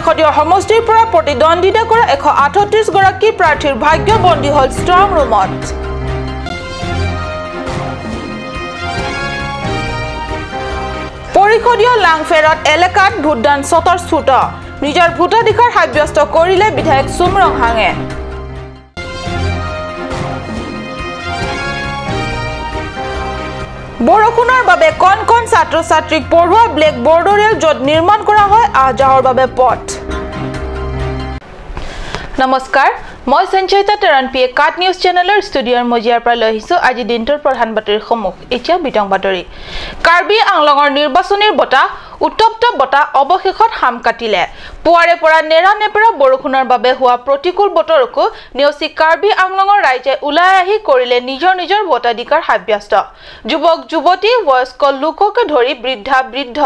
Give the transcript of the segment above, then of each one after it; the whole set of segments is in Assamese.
পৰিষদীয় সমষ্টিৰ পৰা প্ৰতিদ্বন্দ্বিতা কৰা 138 গৰাকী প্ৰাৰ্থীৰ ভাগ্য বন্দী হ'ল ষ্ট্ৰং ৰুমত। পৰিষদীয় লাংফেৰত এলেকাত ভোটদান স্বতঃস্ফূৰ্ত। নিজৰ ভোটাধিকাৰ সাব্যস্ত কৰিলে বিধায়ক চুম ৰংহাঙে। বৰষুণৰ বাবে কণ কণ ছাত্ৰ ছাত্ৰীক পঢ়োৱা ব্লেক বৰ্ডৰেও য'ত নিৰ্মাণ কৰা হয় আহ যাহৰ বাবে পথ। নমস্কাৰ, মই Sanchayita Teron P A cut news চেনেলৰ ষ্টুডিঅ'ৰ মজিয়াৰ পৰা লৈ আহিছোঁ আজি দিনটোৰ প্ৰধান বাতৰিসমূহ। এতিয়া বিতং বাতৰি। কাৰ্বি আংলঙৰ নিৰ্বাচনীৰ বতাহ উত্তপ্ত বতাহ অৱশেষত শাম কাটিলে। পুৱাৰে পৰা নেৰানেপেৰা বৰষুণৰ বাবে হোৱা প্ৰতিকূল বতৰকো নেওচি কাৰ্বি আংলঙৰ ৰাইজে ওলাই আহি কৰিলে নিজৰ নিজৰ ভোটাধিকাৰ সাব্যস্ত। যুৱক যুৱতী, বয়স্ক লোককে ধৰি বৃদ্ধা বৃদ্ধ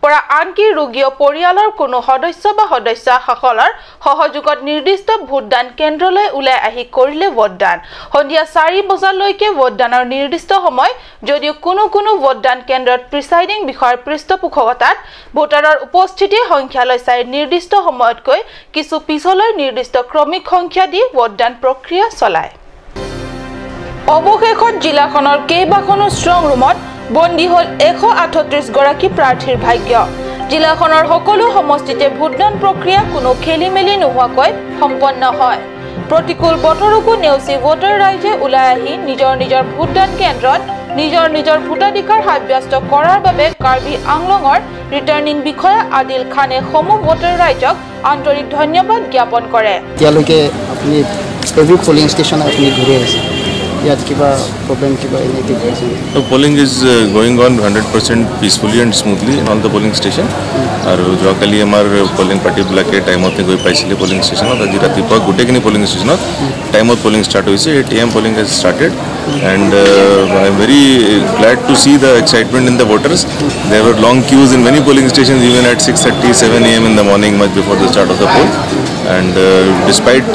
পৰা আনকি ৰোগীয় পৰিয়ালৰ কোনো সদস্য বা সদস্যাসকলৰ সহযোগত নিৰ্দিষ্ট ভোটদান কেন্দ্ৰলৈ ওলাই আহি কৰিলে ভোটদান। সন্ধিয়া 4 বজালৈকে ভোটদানৰ নিৰ্দিষ্ট সময় যদিও কোনো কোনো ভোটদান কেন্দ্ৰত প্ৰিচাইডিং বিষয়াৰ পৃষ্ঠপোষকতাত ভোটাৰৰ উপস্থিতিৰ সংখ্যালৈ চাই নিৰ্দিষ্ট সময়তকৈ কিছু পিছলৈ নিৰ্দিষ্ট ক্ৰমিক সংখ্যা দি ভোটদান প্ৰক্ৰিয়া চলায়। অৱশেষত জিলাখনৰ কেইবাখনো ষ্ট্ৰং ৰুমত বন্দী হ'ল 138 গৰাকী প্ৰাৰ্থীৰ ভাগ্য। জিলাখনৰ সকলো সমষ্টিতে ভোটদান প্ৰক্ৰিয়া কোনো খেলি মেলি নোহোৱাকৈ সম্পন্ন হয়। প্ৰতিকূল বতৰকো নেওচি ভোটাৰ ৰাইজে ওলাই আহি নিজৰ নিজৰ ভোটদান কেন্দ্ৰত নিজৰ নিজৰ ভোটাধিকাৰ সাব্যস্ত কৰাৰ বাবে কাৰ্বি আংলঙৰ ৰিটাৰ্ণিং বিষয়া আদিল খানে সমূহ ভোটাৰ ৰাইজক আন্তৰিক ধন্যবাদ জ্ঞাপন কৰে। এতিয়ালৈকে আপুনি এভৰি পলিং ষ্টেচন আপুনি ঘূৰি আহিছে, ইয়াত কিবা প্ৰব্লেম কিবা এনেকৈ হৈছে? Polling is going on 100% peacefully and smoothly in all the polling station. আৰু যোৱাকালি আমাৰ পলিং পাৰ্টিবিলাকে টাইমতে গৈ পাইছিলে পলিং ষ্টেচনত। আজি ৰাতিপুৱা গোটেইখিনি পলিং ষ্টেচনত টাইমত পলিং ষ্টাৰ্ট হৈছে। 8 AM polling has started and I am very glad to see the excitement in the voters. There were long queues in many polling stations even at 6:30, 7 AM in the morning, much before the start of the poll. And despite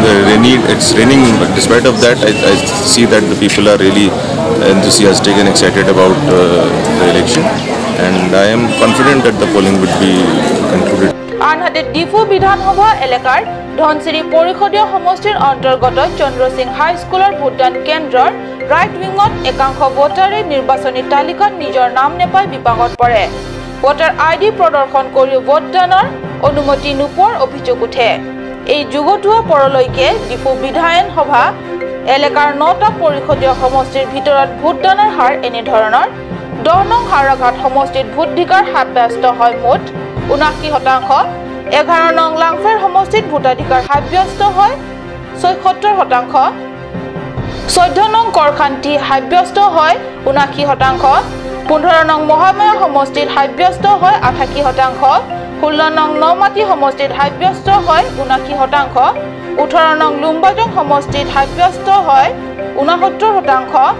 the rainy, it's raining, but despite of that, I see that the people are really enthusiastic and excited about the election, and I am confident that the polling would be concluded. আনহাতে ডিফু বিধানসভা এলেকাৰ ধনশিৰি পৰিষদীয় সমষ্টিৰ অন্তৰ্গত চন্দ্ৰসিং হাইস্কুলৰ ভোটদান কেন্দ্ৰৰ ৰাইট উইঙত একাংশ ভোটাৰে নিৰ্বাচনী তালিকাত নিজৰ নাম নেপাই বিপাঙত পৰে। ভোটাৰ আই ডি প্ৰদৰ্শন কৰিও ভোটদানৰ অনুমতি নোপোৱাৰ অভিযোগ উঠে। এই যুগতোৱা পৰলৈকে ডিফু বিধানসভা এলেকাৰ 9টা পৰিষদীয় সমষ্টিৰ ভিতৰত ভোটদানৰ হাৰ এনেধৰণৰ: 10 নং হাওৰাঘাট সমষ্টিত ভোটাধিকাৰ সাব্যস্ত হয় মুঠ 79%, 11 নং লাংফেৰ সমষ্টিত ভোটাধিকাৰ সাব্যস্ত হয় 76%, 14 নং কৰখান্তি সাব্যস্ত হয় 79%, 15 নং মহামায়া সমষ্টিত সাব্যস্ত হয় 88%, 16 নং নমাটি সমষ্টিত সাব্যস্ত হয় 79%, 18 নং লুম্বাজং সমষ্টিত সাব্যস্ত হয় 69%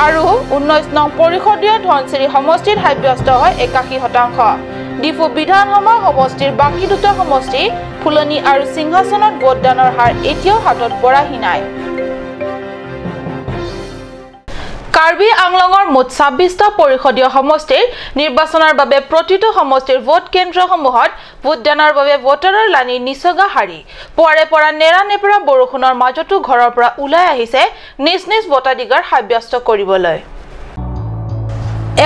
আৰু 19 নং পৰিষদীয় ধনশিৰি সমষ্টিত সাব্যস্ত হয় 81%। ডিফু বিধানসভা সমষ্টিৰ বাকী দুটা সমষ্টি ফুলনি আৰু সিংহাসনত ভোটদানৰ হাৰ এতিয়াও হাতত পৰাহি নাই। কাৰ্বি আংলঙৰ মুঠ 26টা পৰিষদীয় সমষ্টিৰ নিৰ্বাচনৰ বাবে প্ৰতিটো সমষ্টিৰ ভোট কেন্দ্ৰসমূহত ভোটদানৰ বাবে ভোটাৰৰ লানি নিচগা শাৰী। পুৱাৰে পৰা নেৰানেপেৰা বৰষুণৰ মাজতো ঘৰৰ পৰা ওলাই আহিছে নিজ নিজ ভোটাধিকাৰ সাব্যস্ত কৰিবলৈ।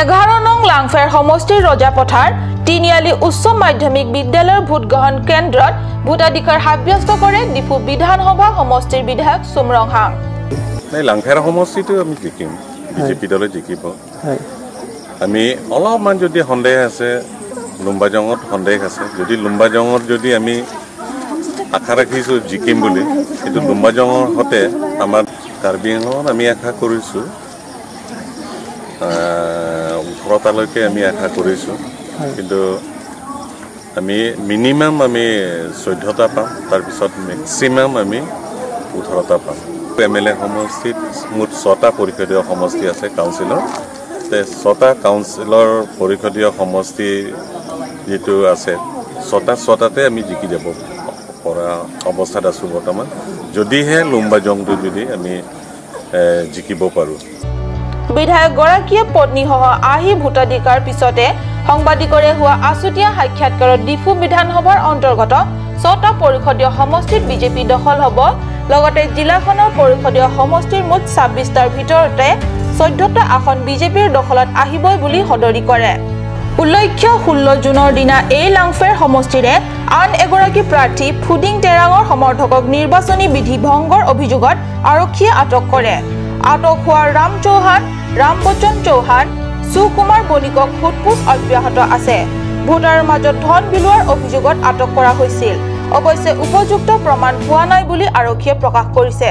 11 নং লাংফেৰ সমষ্টিৰ ৰজাপথাৰ তিনিআলি উচ্চ মাধ্যমিক বিদ্যালয়ৰ ভোটগ্ৰহণ কেন্দ্ৰত ভোটাধিকাৰ সাব্যস্ত কৰে ডিফু বিধানসভা সমষ্টিৰ বিধায়ক চুম ৰংহাং। নাই, লাংফেৰ সমষ্টিটো আমি জিকিম, বিজেপি দলে জিকিব। আমি অলপমান যদি সন্দেহ আছে, লুম্বাজঙত সন্দেহ আছে, যদি লুম্বাজঙত যদি আমি আশা ৰাখিছোঁ জিকিম বুলি, কিন্তু লুম্বাজঙৰ সতে আমাৰ কাৰ্বি আংলঙত আমি আশা কৰিছোঁ 18টালৈকে আমি আশা কৰিছোঁ, কিন্তু আমি মিনিমাম আমি 14টা পাম, তাৰপিছত মেক্সিমাম আমি 18টা পাম। এম এল এ সমষ্টিত মুঠ 6টা পৰিষদীয় সমষ্টি আছে কাউন্সিলৰ। 6টা কাউন্সিলৰ পৰিষদীয় সমষ্টি যিটো আছে, 6টা 6টাতে আমি জিকি যাব পৰা অৱস্থাত আছোঁ বৰ্তমান, যদিহে লুম্বাজংটো যদি আমি জিকিব পাৰোঁ। বিধায়কগৰাকীয়ে পত্নীসহ আহি ভোটাধিকাৰ পিছতে সাংবাদিকৰে হোৱা আছুতীয়া সাক্ষাৎকাৰত ডিফু বিধানসভাৰ অন্তৰ্গত 6টা পৰিষদীয় সমষ্টিত বিজেপি দখল হ'ব, লগতে জিলাখনৰ পৰিষদীয় সমষ্টিৰ মুঠ 26টাৰ ভিতৰতে 14টা আসন বিজেপিৰ দখলত আহিবই বুলি সদৰি কৰে। উল্লেখ্য 16 জুনৰ দিনা এই লাংফেৰ সমষ্টিৰে আন এগৰাকী প্ৰাৰ্থী ফুডিং টেৰাঙৰ সমৰ্থকক নিৰ্বাচনী বিধি ভংগৰ অভিযোগত আৰক্ষীয়ে আটক কৰে। আটক হোৱা ৰাম চৌহান, ৰাম বচ্চন চৌহান, সুকুমাৰ বণিকক সোধপোছ অব্যাহত আছে। ভোটাৰৰ মাজত ধন বিলোৱাৰ অভিযোগত আটক কৰা হৈছিল। অৱশ্যে উপযুক্ত প্ৰমাণ পোৱা নাই বুলি আৰক্ষীয়ে প্ৰকাশ কৰিছে।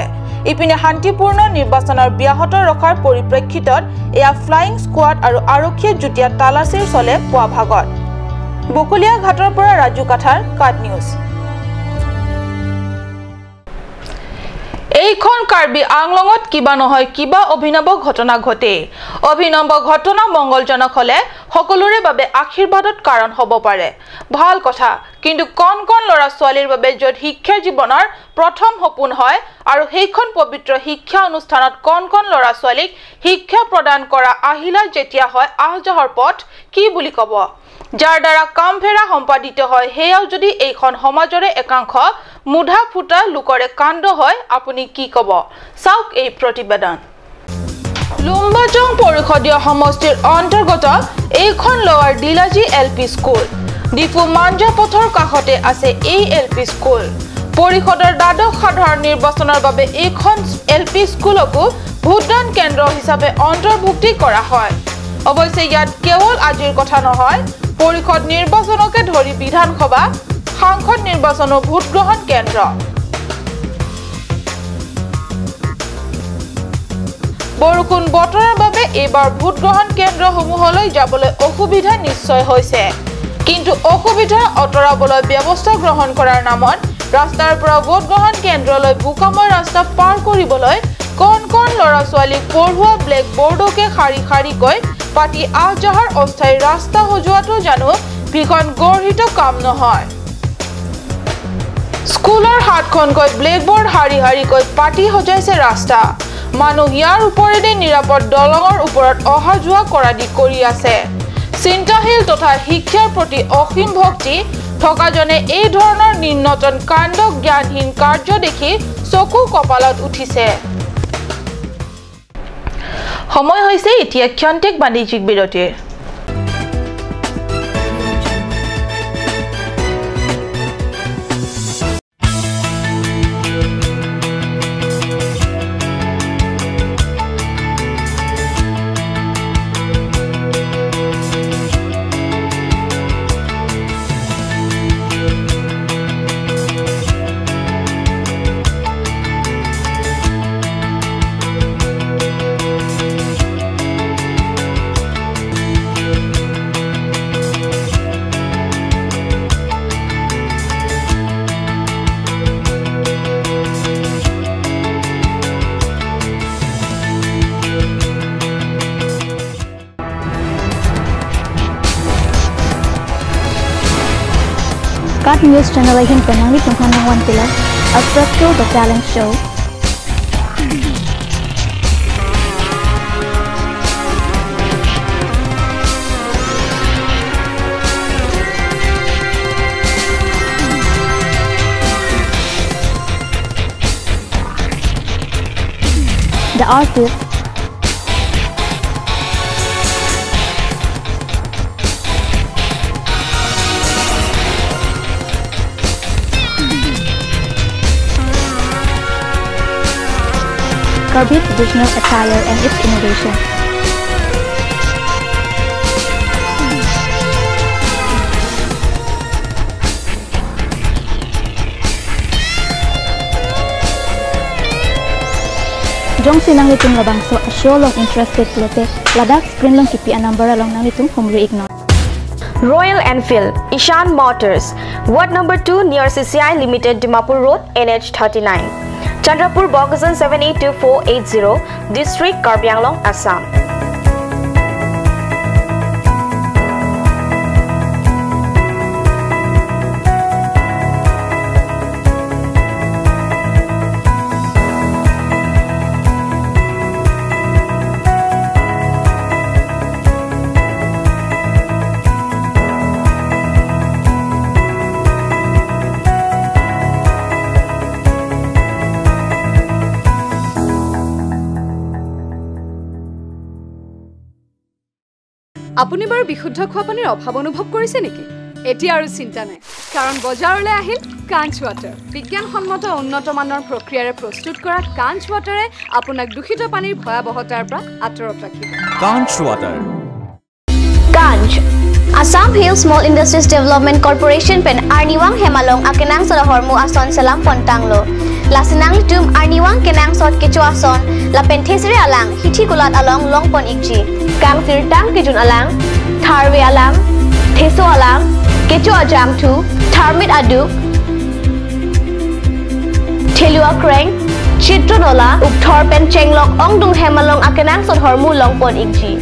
ইপিনে শান্তিপূৰ্ণ নিৰ্বাচনৰ ব্যাহত ৰখাৰ পৰিপ্ৰেক্ষিতত এয়া ফ্লাইং স্কোৱাড আৰু আৰক্ষীয়ে যুটীয়া তালাচীৰ চলে পুৱা ভাগত। বকুলীয়া ঘাটৰ পৰা ৰাজু কাঠাৰ, কাট নিউজ। এইখন কাৰ্বি আংলঙত কিবা নহয় কিবা অভিনৱ ঘটনা ঘটে। অভিনৱ ঘটনা মংগলজনক হলে সকলোৰে বাবে আশীৰ্বাদত কাৰণ হ'ব পাৰে, ভাল কথা। কিন্তু কণ কণ ল'ৰা ছোৱালীৰ বাবে য'ত শিক্ষা জীৱনৰ প্ৰথম সপোন হয় আৰু সেইখন পবিত্ৰ শিক্ষা অনুষ্ঠানত কণ কণ ল'ৰা ছোৱালীক শিক্ষা প্ৰদান কৰা আহিলা যেতিয়া হয় আহ যাহৰ পথ কি বুলি ক'ব, যাৰ দ্বাৰা কামফেৰা সম্পাদিত হয়, সেয়াও যদি এইখন সমাজৰে একাংশ মুধা ফুটা লোকৰে কাণ্ড হয়, আপুনি কি ক'ব? চাওক এই প্ৰতিবেদন। লুম্বাজং পৰিষদীয় সমষ্টিৰ অন্তৰ্গত এইখন lower Dilaji L P school. Diphu Manja পথৰ কাষতে আছে এই এল পি স্কুল। পৰিষদৰ দ্বাদশ সাধাৰণ নিৰ্বাচনৰ বাবে এইখন এল পি স্কুলকো ভোটদান কেন্দ্ৰ হিচাপে অন্তৰ্ভুক্তি কৰা হয়। অৱশ্যে ইয়াত কেৱল আজিৰ কথা নহয়, পৰিষদ নিৰ্বাচনকে ধৰি বিধানসভা, সাংসদ নিৰ্বাচনো ভোটগ্ৰহণ কেন্দ্ৰ। বৰষুণ বতৰৰ বাবে এইবাৰ ভোটগ্ৰহণ কেন্দ্ৰসমূহলৈ যাবলৈ অসুবিধা নিশ্চয় হৈছে, কিন্তু অসুবিধা আঁতৰাবলৈ ব্যৱস্থা গ্ৰহণ কৰাৰ নামত ৰাস্তাৰ পৰা ভোটগ্ৰহণ কেন্দ্ৰলৈ বোকাময় ৰাস্তা পাৰ কৰিবলৈ কণ কণ ল'ৰা ছোৱালীক পঢ়োৱা ব্লেক বোৰ্ডকে শাৰী শাৰীকৈ পাতি আহ যাহাৰ অস্থায়ী ৰাস্তা সজোৱাটো জানো ভীষণ গৰ্হিত কাম নহয়। স্কুলৰ 7খনকৈ ব্লেকবোৰ্ড শাৰী শাৰীকৈ পাতি সজাইছে ৰাস্তা। মানুহ ইয়াৰ ওপৰেদি নিৰাপদ দলঙৰ ওপৰত অহা যোৱা কৰাদি কৰি আছে। চিন্তাশীল তথা শিক্ষাৰ প্ৰতি অসীম ভক্তি থকাজনে এই ধৰণৰ নিম্নতন কাণ্ড জ্ঞানহীন কাৰ্য দেখি চকু কপালত উঠিছে। সময় হৈছে এতিয়া ক্ষন্তেক বাণিজ্যিক বিৰতিৰ। Kat News Channel ay hinpanang itong hanang pila at the talent show. The artist Karbi traditional attire and its innovation. Jong sinang itong labangso a show long interested lote Ladakh screen long kipi anambara long nang itong humri ignore. Royal Enfield, Ishan Motors, Ward number 2 near CCI Limited, Dimapur Road, NH 39. Chandrapur, Bokajan 782480, District Karbi Anglong, Assam. আপুনি বাৰু বিশুদ্ধ খোৱা পানীৰ অভাৱ অনুভৱ কৰিছে নেকি? এতিয়া আৰু চিন্তা নাই, কাৰণ বজাৰলৈ আহিল কাঞ্চ ৱাটাৰ। বিজ্ঞানসন্মত উন্নত মানৰ প্ৰক্ৰিয়াৰে প্ৰস্তুত কৰা কাঞ্চ ৱাটাৰে আপোনাক দূষিত পানীৰ ভয়াৱহতাৰ পৰা আঁতৰত ৰাখিব। Kanch water. Kanch Assam Hill Small Industries Development Corporation pen arniwang hemalong akenang sala hormu ason salam pontanglo lasinang litum arniwang kenang sot kecho ason la pen thesre alang hithi kulat along long pon ikji kang sir tang kijun alang tharwe alang theso alang kecho ajam thu tharmit adu thelua kreng chitronola upthor pen chenglok ongdung hemalong akenang sot hormu long pon ikji.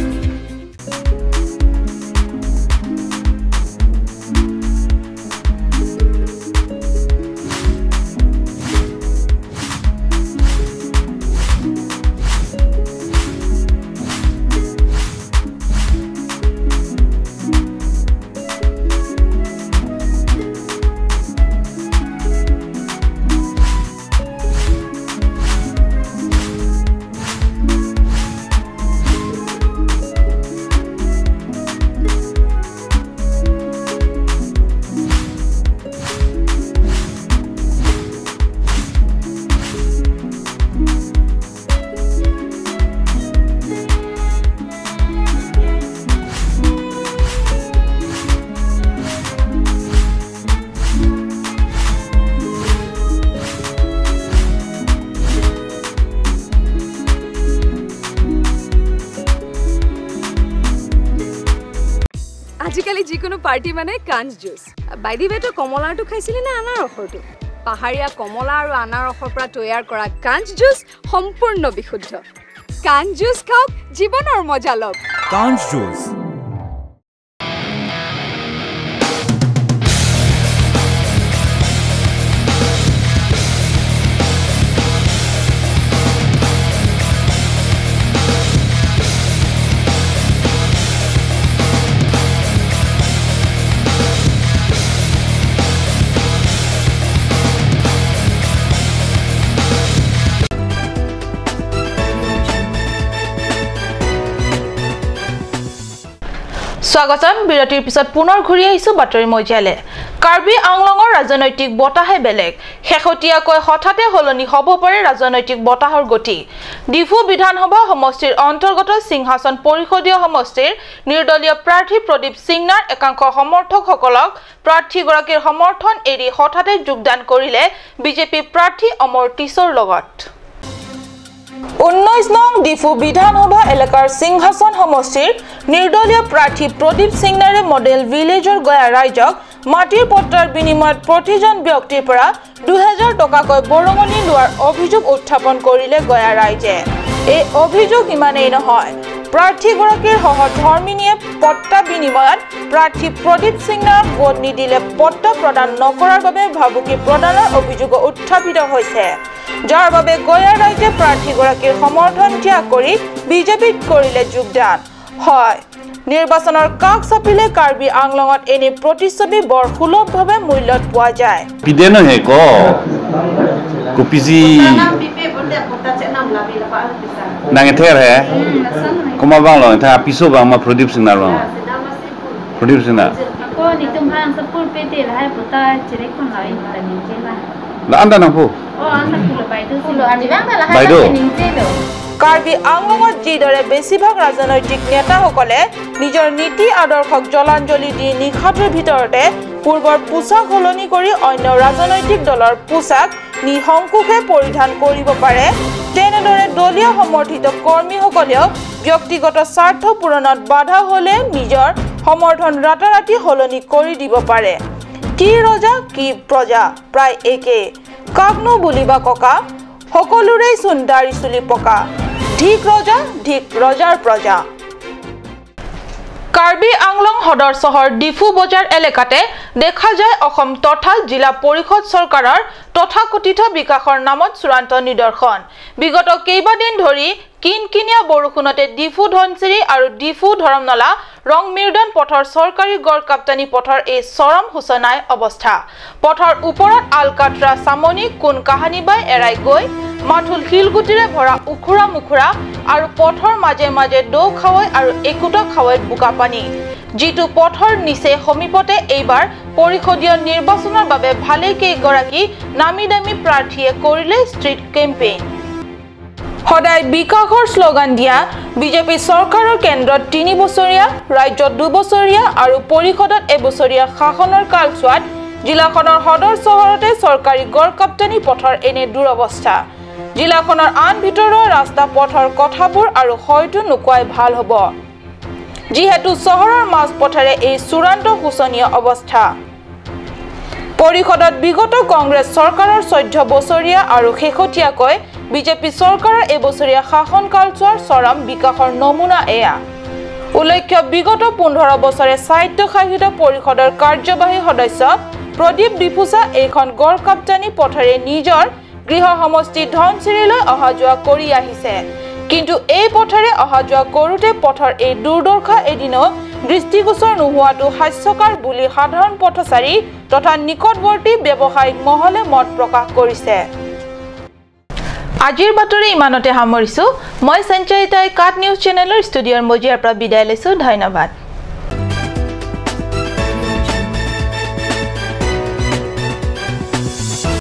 আজিকালি যিকোনো পাৰ্টি মানে কাঞ্চ জুচ। বাই the ৱে, তই কমলাৰটো খাইছিলি নে আনাৰসৰটো? পাহাৰীয়া কমলা আৰু আনাৰসৰ পৰা তৈয়াৰ কৰা কাঞ্চ জুচ সম্পূৰ্ণ বিশুদ্ধ। কাঞ্চ জুচ খাওক, জীৱনৰ মজা লওক। কাঞ্চ জুচ। স্বাগতম। বিৰতিৰ পিছত পুনৰ ঘূৰি আহিছো বাতৰি মজিয়ালে। কাৰ্বি আংলঙৰ ৰাজনৈতিক বতাহে বেলেগ। শেহতীয়াকৈ হঠাতে সলনি হ'ব পাৰে ৰাজনৈতিক বতাহৰ গতি। ডিফু বিধানসভা সমষ্টিৰ অন্তৰ্গত সিংহাসন পৰিষদীয় সমষ্টিৰ নিৰ্দলীয় প্ৰাৰ্থী প্ৰদীপ সিংনাৰ একাংশ সমৰ্থকসকলক প্ৰাৰ্থীগৰাকীৰ সমৰ্থন এৰি হঠাতে যোগদান কৰিলে বিজেপি প্ৰাৰ্থী অমৰ টিছৰ লগত। 19 নং ডিফু বিধানসভা এলেকাৰ সিংহাসন সমষ্টিৰ নিৰ্দলীয় প্ৰাৰ্থী প্ৰদীপ সিংনাৰে মডেল ভিলেজৰ গয়া ৰাইজক মাটিৰ পট্টাৰ বিনিময়ত প্ৰতিজন ব্যক্তিৰ পৰা 2000 টকাকৈ বৰঙণি লোৱাৰ অভিযোগ উত্থাপন কৰিলে গয়া ৰাইজে। এই অভিযোগ ইমানেই নহয়, প্ৰাৰ্থীগৰাকীৰ সহধৰ্মিনীয়ে পট্টা বিনিময়ত প্ৰাৰ্থী প্ৰদীপ সিংনাৰক ভোট নিদিলে পট্টা প্ৰদান নকৰাৰ বাবে ভাবুকি প্ৰদানৰ অভিযোগ উত্থাপিত হৈছে, যাৰ বাবে গয়া ৰাইজে প্ৰাৰ্থীগৰাকীৰ সমৰ্থন ত্যাগ কৰি বিজেপিত কৰিলে যোগদান। হয়, নিৰ্বাচনৰ কাষ চাপিলে কাৰ্বি আংলঙত এনে প্ৰতিচ্ছবি বৰ সুলভভাৱে মূল্যত পোৱা যায়। কাৰ্বি আংলঙত যিদৰে বেছিভাগ ৰাজনৈতিক নেতাসকলে নিজৰ নীতি আদৰ্শক জলাঞ্জলি দি নিশাটোৰ ভিতৰতে পূৰ্বৰ পোছাক সলনি কৰি অন্য ৰাজনৈতিক দলৰ পোছাক নিসংকোচে পৰিধান কৰিব পাৰে, তেনেদৰে দলীয় সমৰ্থিত কৰ্মীসকলেও ব্যক্তিগত স্বাৰ্থ পূৰণত বাধা হ'লে নিজৰ সমৰ্থন ৰাতাৰাতি সলনি কৰি দিব পাৰে। কি ৰজা কি প্ৰজা প্ৰায় একেই। কাকনো বুলিবা ককা, সকলোৰে চোন দাড়ি চুলি পকা। ধিক ৰজা ধিক ৰজাৰ প্ৰজা। কাৰ্বি আংলং সদৰ চহৰ ডিফু বজাৰ এলেকাতে দেখা যায় অসম তথা জিলা পৰিষদ চৰকাৰৰ তথাকথিত বিকাশৰ নামত চূড়ান্ত নিদৰ্শন। বিগত কেইবাদিন ধৰি কিনকিনীয়া বৰষুণতে ডিফু ধনশিৰি আৰু ডিফু ধৰমনলা ৰংমিৰ্দন পথৰ চৰকাৰী গড়কাপ্তানি পথৰ এই চৰম সূচনাই অৱস্থা। পথৰ ওপৰত আলকাটৰা চামনি কোন কাহানিবাই এৰাই গৈ মাথুল শিলগুটিৰে ভৰা উখুৰা মুখুৰা আৰু পথৰ মাজে মাজে দৌ খাৱৈ আৰু একোটা খাৱৈত বোকা পানী, যিটো পথৰ নিচে সমীপতে এইবাৰ পৰিষদীয় নিৰ্বাচনৰ বাবে ভালেকেইগৰাকী নামী দামী প্ৰাৰ্থীয়ে কৰিলে ষ্ট্ৰীট কেম্পেইন। সদায় বিকাশৰ শ্লোগান দিয়া বিজেপি চৰকাৰৰ কেন্দ্ৰত 3 বছৰীয়া, ৰাজ্যত 2 বছৰীয়া আৰু পৰিষদত 1 বছৰীয়া শাসনৰ কালচোৱাত জিলাখনৰ সদৰ চহৰতে চৰকাৰী গড়কাপ্তানি পথৰ এনে দুৰৱস্থা। জিলাখনৰ আন ভিতৰুৱা ৰাস্তা পথৰ কথাবোৰ আৰু হয়তো নোকোৱাই ভাল হ'ব, যিহেতু চহৰৰ মাজপথেৰে এই চূড়ান্ত শোচনীয় অৱস্থা। পৰিষদত বিগত কংগ্ৰেছ চৰকাৰৰ 14 বছৰীয়া আৰু শেহতীয়াকৈ বিজেপি চৰকাৰৰ 1 বছৰীয়া শাসনকালচোৱাৰ চৰম বিকাশৰ নমুনা এয়া। উল্লেখ্য, বিগত 15 বছৰে স্বায়ত্তশাসিত পৰিষদৰ কাৰ্যবাহী সদস্য প্ৰদীপ ডিফুচা এইখন গড়কাপ্তানি পথেৰে নিজৰ গৃহ সমষ্টি ধনশিৰিলৈ অহা যোৱা কৰি আহিছে। কিন্তু এই পথেৰে অহা যোৱা কৰোঁতে পথৰ এই দুৰ্দশা এদিনো দৃষ্টিগোচৰ নোহোৱাটো হাস্যকৰ বুলি সাধাৰণ পথচাৰী তথা নিকটৱৰ্তী ব্যৱসায়িক মহলে মত প্ৰকাশ কৰিছে। আজিৰ বাতৰি ইমানতে সামৰিছোঁ। মই সঞ্চয়িতাই কাট নিউজ চেনেলৰ ষ্টুডিঅ'ৰ মজিয়াৰ পৰা বিদায় লৈছোঁ। ধন্যবাদ।